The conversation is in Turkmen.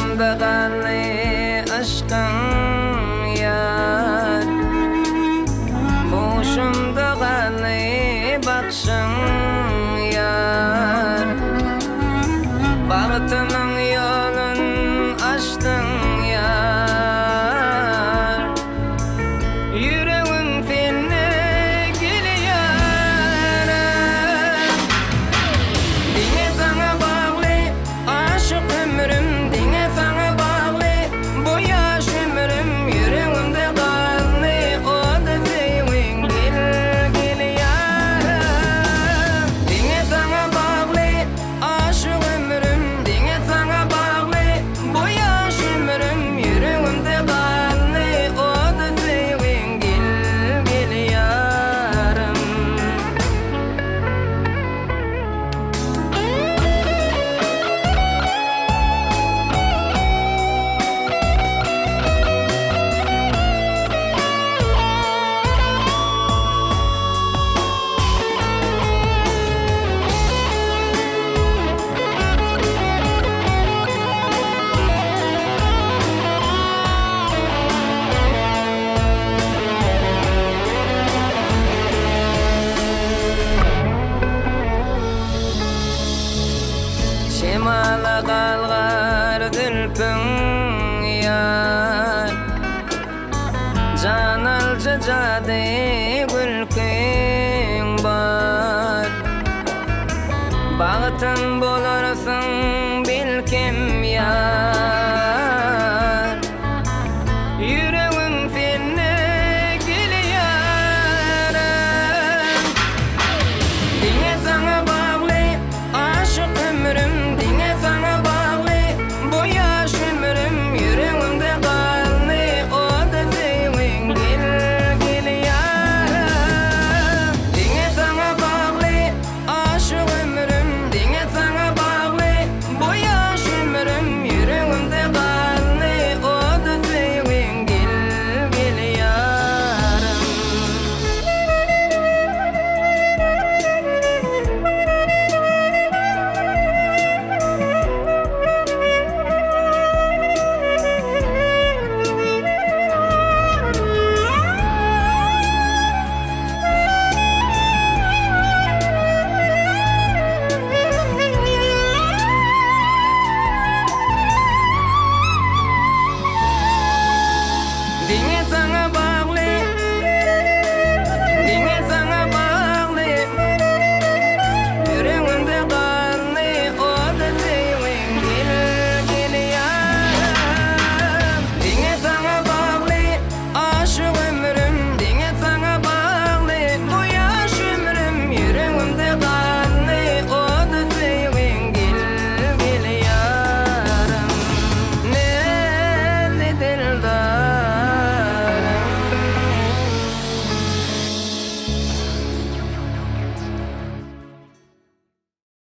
Ýadymda galdy yşkyň ýar Huşumda galdy bakşyň ýar Bagtymyň ýolun açdyň ýar Ýüregim sende gelýär Diňe saňa bagly Aşyk ömrüm diňe saňa bagly Bu ýaş ömrüm ýüregimde galdy Ody söýgiň gel gel ýarym Diňe saňa bagly Aşyk ömrüm diňe saňa bagly Bu ýaş ömrüm ýüregimde galdy Ody söýgiň gel gel ýarym. Şemala galgar zülpüň ýar, Jan alyjy jady.